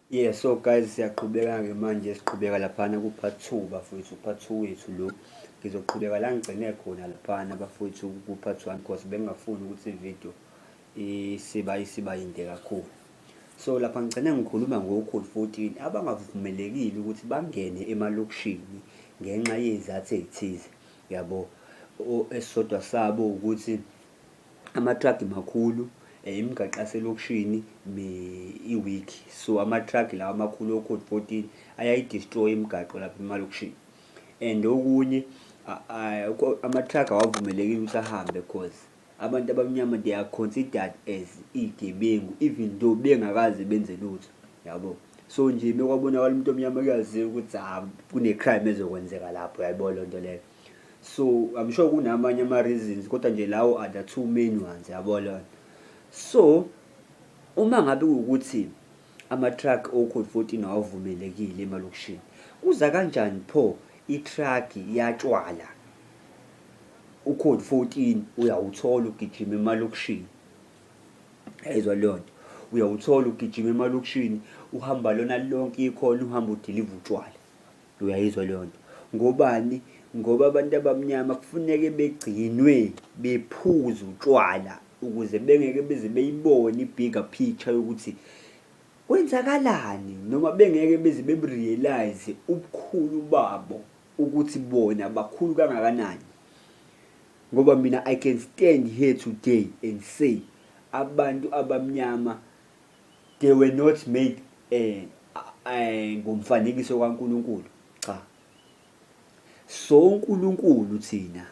Yeah, so guys, siyaqhubeka-ke manje, siqhubeka laphana ku-part two, bafowethu. Part two wethu lo, ngizoqhubeka la ngigcine khona laphana, bafowethu, ku-part one, because bengingafuni ukuthi ividiyo isiba yinde kakhulu. So lapha ngigcine ngikhuluma ngo-code 14 abangavumelekile ukuthi bangene emalokishini ngenxa yey'zathu ey'thize, yabo. Esisodwa sabo ukuthi ama-truck makhulu, imigaqo yaselokishini i-weak, so ama-truck lawa amakhulu o-code 14 ayayi-destroy imigaqo lapha emalokishini. And okunye, ama-truck awavumelekile ukuthi ahambe 'cause abantu abamnyama, they are considered as iy'gebengu even though bengakaze benze lutho, yabo. So nje mekwabonakala umuntu omnyama, kuyaziwa ukuthi ha, kune-crime ezokwenzeka lapho, uyayibona leyo nto leyo. So I'm sure kunamanye ama-reasons, kodwa nje lawo are the two main ones, yabo leyo nto. So uma ngabe kuwukuthi ama-truck o-code 14 awavumelekile emalokishini, kuza kanjani pho i-truck yatshwala u-code 14 uyawuthola ugijima emalokishini? Yayizwa leyo nto? Uyawuthola ugijima emalokishini, uhamba lona lonke ikhona, uhamba udiliva utshwala. Uyayizwa leyo nto? Ngobani? Ngoba abantu abamnyama kufuneke begcinwe bephuze utshwala ukuze bengeke beze beyibone i-bigger picture yokuthi kwenzakalani, noma bengeke beze bebu-realise ubukhulu babo, ukuthi bona bakhulu kangakanani. Ngoba mina I can stand here today and say abantu abamnyama, they were not made ngomfanekiso kaNkulunkulu, cha. So uNkulunkulu thina,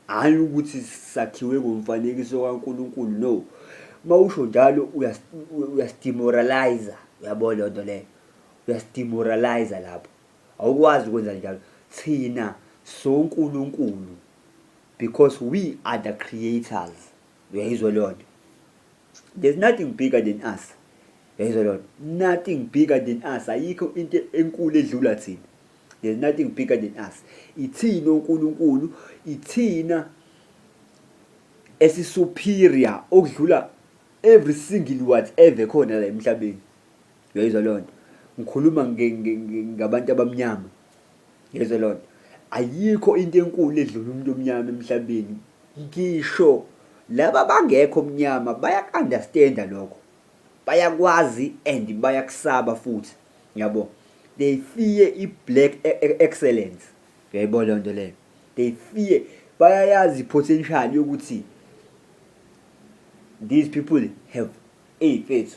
hhayi ukuthi sakhiwe ngomfanekiso kaNkulunkulu, no. Mawusho njalo uyasi-demoralize, uyabona leyo nto leyo? Uyasi-demoralize lapho, awukwazi ukwenza njalo. Thina sonkulunkulu because we are the creators, uyayizwa leyo nto? There's nothing bigger than us, uyayizwa leyo nto? Nothing bigger than us, ayikho into enkulu edlula thina. There's nothing bigger than us. Ithina onkulunkulu, ithina esi-superior okudlula every single whatever khona la emhlabeni, uyayizwa leyo nto? Ngikhuluma ngabantu abamnyama, uyayizwa leyo nto? Ayikho into enkulu edlula umuntu omnyama emhlabeni. Ngisho laba abangekho mnyama bayaku-understanda lokho, bayakwazi and bayakusaba futhi, yabo. They fear i-black excellence, uyayibona leyo nto leyo? They fear, bayayazi i-potential yokuthi these people have. Ey'mfethu,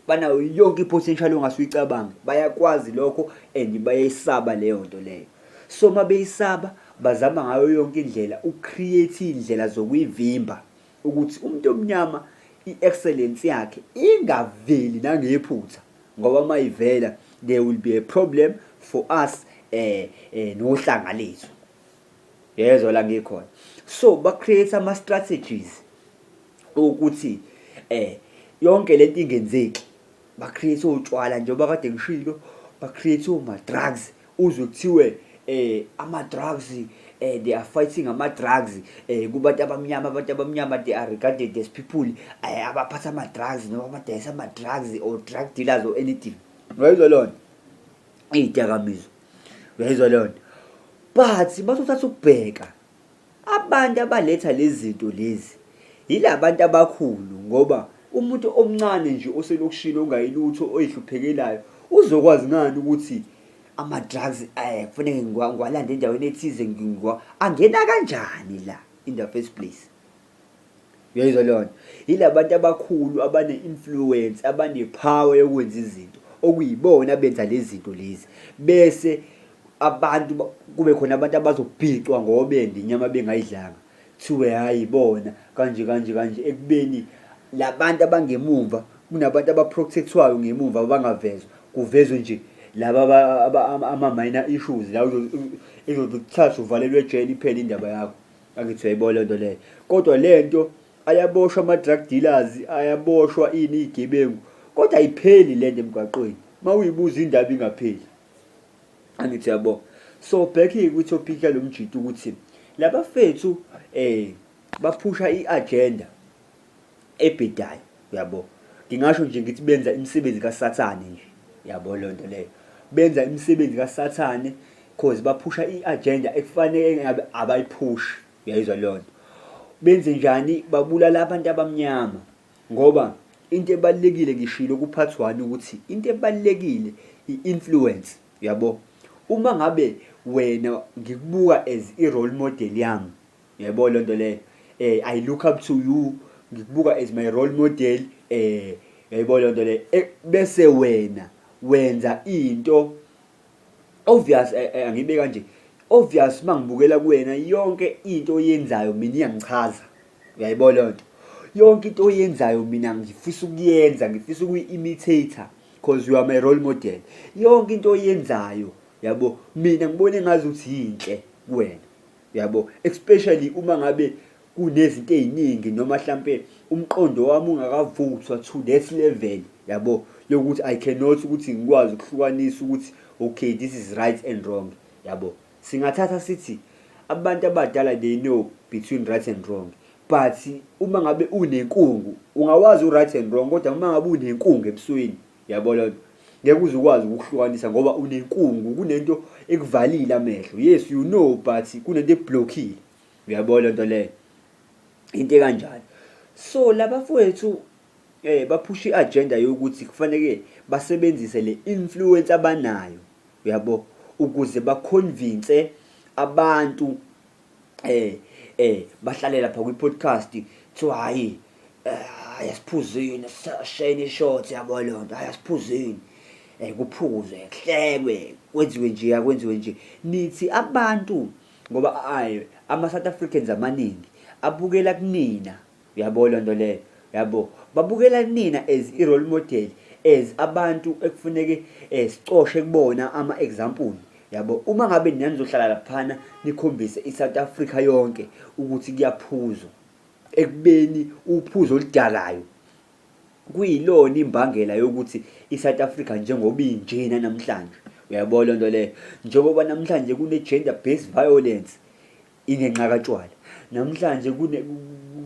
banayo yonke i-potential ongase uyicabange, bayakwazi lokho and bayayisaba leyo nto leyo. So uma beyisaba, bazama ngayo yonke indlela uku-create iy'ndlela zokuyivimba ukuthi umuntu omnyama i-excellence yakhe ingaveli nangephutha, ngoba uma ivela there will be a problem for us nohlanga lethu, yezwa la ngikhona. So ba-create ama-strategies ukuthi yonke lento ingenzeki. Ba-create otshwala, njengoba kade ngishilo, ba-create oma-drugs, uzwe kuthiwe ama-drugs, they are fighting ama-drugs kubantu abamnyama. Abantu abamnyama, they are regarded as people abaphatha ama-drugs noma abadayisa ama-drugs or drug dealers or anything, uyayizwa leyo nto? Iy'dakamizwa, uyayizwa leyo nto? But masuthatha ukubheka, abantu abaletha lezi zinto lezi yila bantu abakhulu, ngoba umuntu omncane nje oselokishini ongayilutho, oyihluphekelayo, uzokwazi ngani ukuthi ama-drugs kufanele ngiwalande endaweni ethize, angena kanjani la in the first place? Uyayizwa leyo nto? Yila bantu abakhulu abane-influence, abane-power yokwenza izinto, okuyibona abenza lezi zinto lezi, bese abantu kube khona abantu abazobhicwa ngobende inyama bengayidlanga, kuthiwe hhayi bona kanje kanje kanje, ekubeni labantu abangemumva kunabantu aba-protect-wayo ngemumva abangavezwa, kuvezwe nje laba ama-minor issues la ezokuthatha uvalelwe ejele, iphele indaba yakho. Angithi uyayibona leyo nto leyo? Kodwa le nto, ayaboshwa ama-drug dealers, ayaboshwa ini, iy'gebengu, kodwa ayipheli le nto emgwaqweni. Uma uyibuza indaba ingapheli, angithi uyabo? So back-ke kwi-topic yalo mjito, ukuthi labafethu baphusha i-agenda ebhedayo, uyabo. Ngingasho nje ngithi benza imisebenzi kaSathane nje, yabo leyo nto leyo. Benza imisebenzi kaSathane cause baphusha i-agenda ekufanele ngabe abayiphushi, uyayizwa leyo nto. Benze njani? Babulala abantu abamnyama ngoba into ebalulekile ngishilo ku-part one ukuthi into ebalulekile i-influence, uyabo. Uma ngabe wena ngikubuka as i-role model yami, uyayibona leyo nto leyo, I look up to you, ngikubuka as my role model, uyayibona leyo nto leyo, bese wena wenza into obvious, angibe kanje, obvious mangibukela kuwena yonke into oyenzayo mina iyangichaza, uyayibona leyo nto. Yonke into oyenzayo mina ngifisa ukuyenza, ngifisa ukuyi-imitate-a cause you are my role model. Yonke into oyenzayo, yabo, mina ngibona engazuthi yinhle kuwena, uyabo, especially uma ngabe kunezinto ey'ningi noma hlampe umqondo wami ungakavuthwa to that level, yabo, yokuthi I cannot ukuthi ngikwazi ukuhlukanisa ukuthi okay, this is right and wrong, yabo. Singathatha sithi abantu abadala, they know between right and wrong, but uma ngabe unenkungu ungawazi u-right and wrong, kodwa uma ngabe unenkungu ebusweni, yabo leyo nto, ngeke uze ukwazi ukuhlukanisa ngoba unenkungu, kunento ekuvalile amehlo. Yes, you know, but kunento ekublockile, uyabona leyo nto leyo, into ekanjalo. So labafowethu baphusha i-agenda yokuthi kufaneke basebenzise le influence abanayo, uyabo, ukuze baconvince abantu bahlale lapha kwi-podcast, kuthiwa hhayi, ayasiphuzeni, sishayeni i-shot, yabo leyo nto, ayasiphuzeni, kuphuzwe, kuhlekwe, kwenziwe nje, akwenziwe nje. Nithi abantu ngoba ayi ama-South Africans amaningi abukela kunina, uyabo leyo nto leyo, yabo, babukela kunina as i-role model, as abantu ekufuneke sicoshe kubona ama-example, yabo. Uma ngabe nina nizohlala laphana nikhombise i-South Africa yonke ukuthi kuyaphuzwa, ekubeni uphuzo oludalayo kuyilona imbangela yokuthi i-South Africa njengoba injena namhlanje, uyabona leyo nto leyo, njengoba namhlanje kune-gender based violence ingenxa katshwala, namhlanje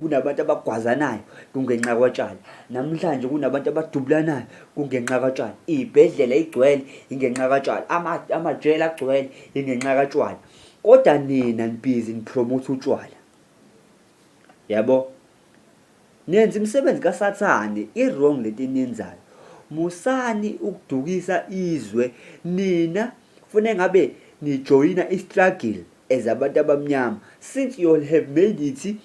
kunabantu abagwazanayo kungenxa kwatshwala, namhlanje kunabantu abadubulanayo kungenxa katshwala, iy'bhedlela igcwele ingenxa katshwala, amajele agcwele ingenxa katshwala, kodwa nina nibhizi nipromotha utshwala, yabo. Nenza imisebenzi kaSathane, i-wrong lento eniyenzayo. Musani ukudukisa izwe. Nina kufanele ngabe nijoyina i-struggle as abantu abamnyama, since you all have made it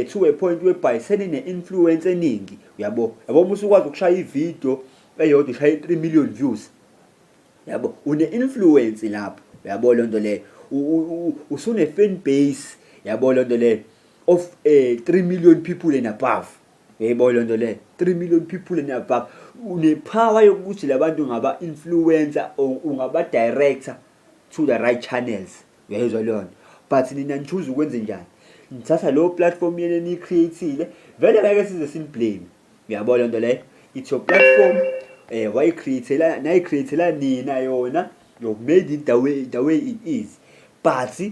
to a point whereby senine-influence eningi, uyabo. Yabo, uma usukwazi ukushaya ividiyo eyodwa ushaye 3 million views, yabo, une-influence lapho, uyabo leyo nto leyo, usune-fan base, yabo leyo nto leyo, of 3 million people and above, uyayibona leyo nto leyo, 3 million people and above. Une-power yokuthi labantu ungaba-influencer or ungaba-director to the right channels, uyayizwa leyo nto. But nina nichoose ukwenze njani? Nithatha leyo platform yenu eniyi-create-ile, vele ngeke size siniblame, uyabona leyo nto leyo, it's your platform, wayi-create-ela, nayi-create-ela nina yona, you made it the way it is, but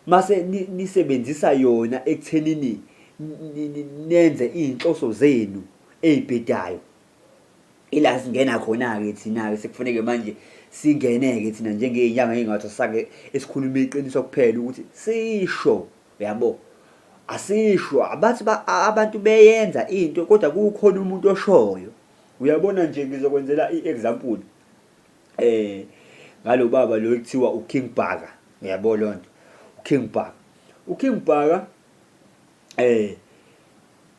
mase nisebenzisa yona ekuthenini nenze iy'nhloso zenu ey'bhedayo, ila singena khona-ke thina-ke, sekufuneke manje singene-ke thina njengey'nyanga ey'ngathwasake esikhuluma iqiniso kuphela ukuthi sisho, uyabo, asisho abathi abantu beyenza into kodwa kukhona umuntu oshoyo. Uyabona nje, ngizokwenzela i-example ngalo baba lo ekuthiwa uKing Bhaka, uyabo leyo nto, uKing Bhaka, uKing Bhaka,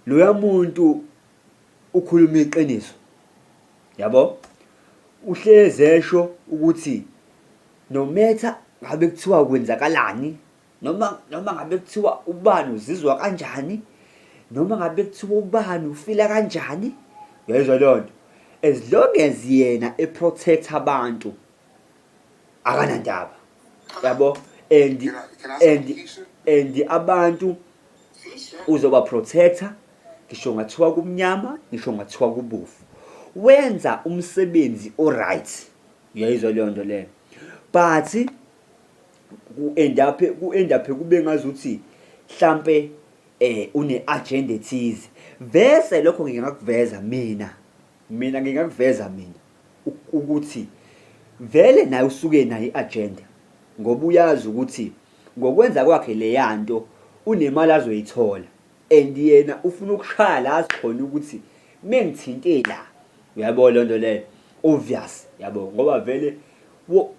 loya muntu ukhuluma iqiniso, yabo, uhlezi esho ukuthi no matter ngabe kuthiwa kwenzakalani, noma ngabe kuthiwa ubani uzizwa kanjani, noma ngabe kuthiwa ubani ufila kanjani, uyayizwa leyo nto, as long as yena eprotect abantu akanandaba, yabo, and Can I and say Keisha? And abantu uzoba protector ngisho ngathiwa kumnyama, ngisho ngathiwa kubovu, wenza umsebenzi oright, uyayizwa leyo nto leyo. But ku end up kube ngazuthi mhlambe Une-agenda ethize. Vese lokho ngingakuveza mina, mina ngingakuveza mina ukuthi vele naye usuke nayo i-agenda ngoba uyazi ukuthi ngokwenza kwakhe leya nto unemali azoyithola and yena ufuna ukushaya la azi khona ukuthi mengithinte la, uyabo leyo nto leyo, obvious, yabo, ngoba vele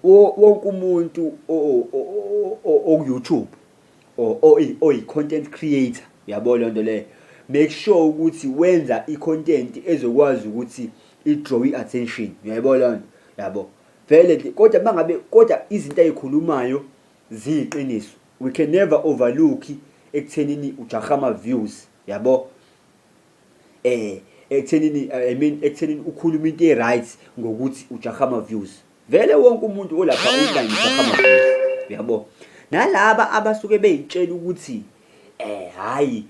wonke umuntu oku-YouTube or oyi-content creator, uyabo leyo nto leyo, make sure ukuthi wenza i-content ezokwazi ukuthi i-draw i-attention, uyayibona leyo nto, yabo, vele. Kodwa mangabe kodwa izinto ayikhulumayo ziyiqiniso, we can never overlook ekuthenini ujaha ama-views, yabo, ekuthenini, I mean, ekuthenini ukhuluma into e-right ngokuthi ujaha ama-views. Vele wonke umuntu olapha online ujaha ama-views, uyabo. Nalaba abasuke bey'tshela ukuthi hhayi,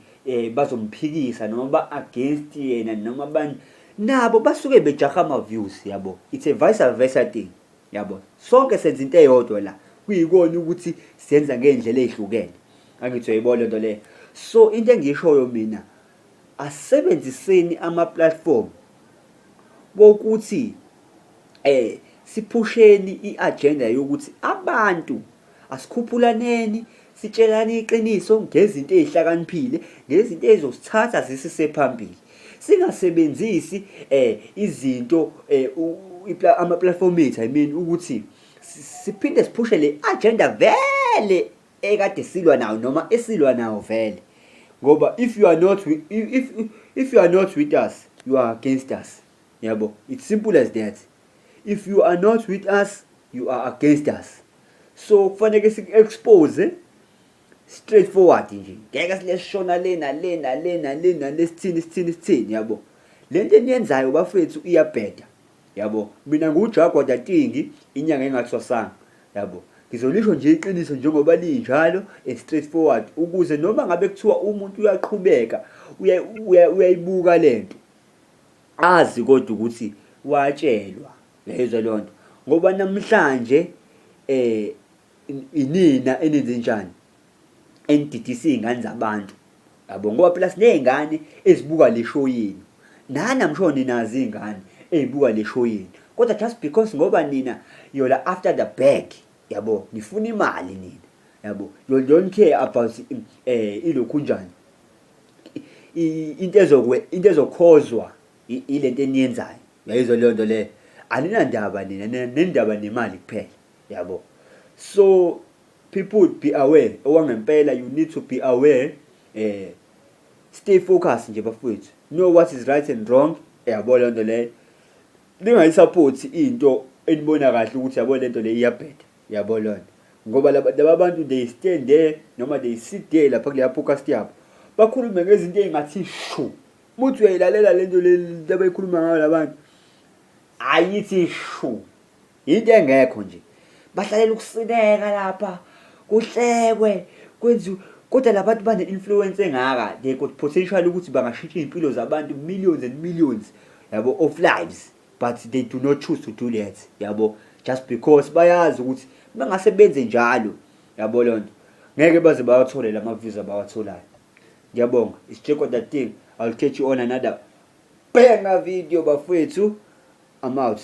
bazomphikisa noma ba-against yena noma bani, nabo basuke bejaha ama-views, yabo. It's a vice versa thing, yabo. Sonke senza into eyodwa la, kuyikona ukuthi siyenza ngey'ndlela ey'hlukene, angithi uyayibona lento leyo? So into engiyishoyo mina, asebenziseni ama-platform wokuthi siphusheni i-agenda yokuthi abantu asikhuphulaneni, sitshelane iqiniso ngezinto ey'hlakaniphile, ngezinto ey'zosithatha zisise phambili. Singasebenzisi izinto ama-platform ethu, I mean, ukuthi siphinde siphushe le agenda vele ekade silwa nayo noma esilwa nayo vele, ngoba if you are not with us, you are against us, yabo. It's simple as that. If you are not with us, you are against us. So kufanele siku-expose straightforward nje, ngeke sileshona le nale nale nale nale, sithini, sithini, sithini, yabo. Lento eniyenzayo, bafethu, iyabheda, yabo. Mina nguJagwa Datingi, inyanga engathwasanga, yabo. Ngizolisho nje iqiniso njengoba linjalo and straightforward, ukuze noma ngabe kuthiwa umuntu uyaqhubeka uyayibuka lento, azi kodwa ukuthi watshelwa. Uyayizwa leyo nto? Ngoba namhlanje inina enenze njani, enididisa iy'ngane zabantu, yabo, ngoba phela siney'ngane ezibuka le show yenu. Nani, I'm sure ninazo iy'ngane ey'buka le show yenu, kodwa just because ngoba nina you're after the bag, yabo, nifuna imali nina, yabo, you don't care about ilokhunjani, into ezokhozwa ilento eniyenzayo. Uyayizwa leyo nto leyo? Aninandaba nina, nendaba nemali kuphela, yabo. So people, be aware. Okwangempela, you need to be aware. Stay focused nje, bafowethu. Know what is right and wrong, yabo, leyo nto leyo. Ningayisupport into enibona kahle ukuthi, yabo, lento le iyabheda, yabo leyo nto, ngoba laba bantu, they stand there noma they sit there lapha kuleya podcast yabo, bakhulume ngezinto ey'ngathi shu. Muthi uyayilalela lento le abayikhuluma ngayo labantu, ayithi shu, into engekho nje. Bahlalela ukusineka lapha, kuhlekwe, kwenziwe, kodwa labantu bane-influence engaka. They got potential ukuthi bangashintsha iy'mpilo zabantu, millions and millions, yabo, of lives, but they do not choose to do that, yabo, just because bayazi ukuthi bangase benze njalo, yabo, leyo nto, ngeke baze bawathole lama views abawatholayo. Ngiyabonga. It's Jacob that thing. I'll catch you on another banger video, bafowethu. I'm out.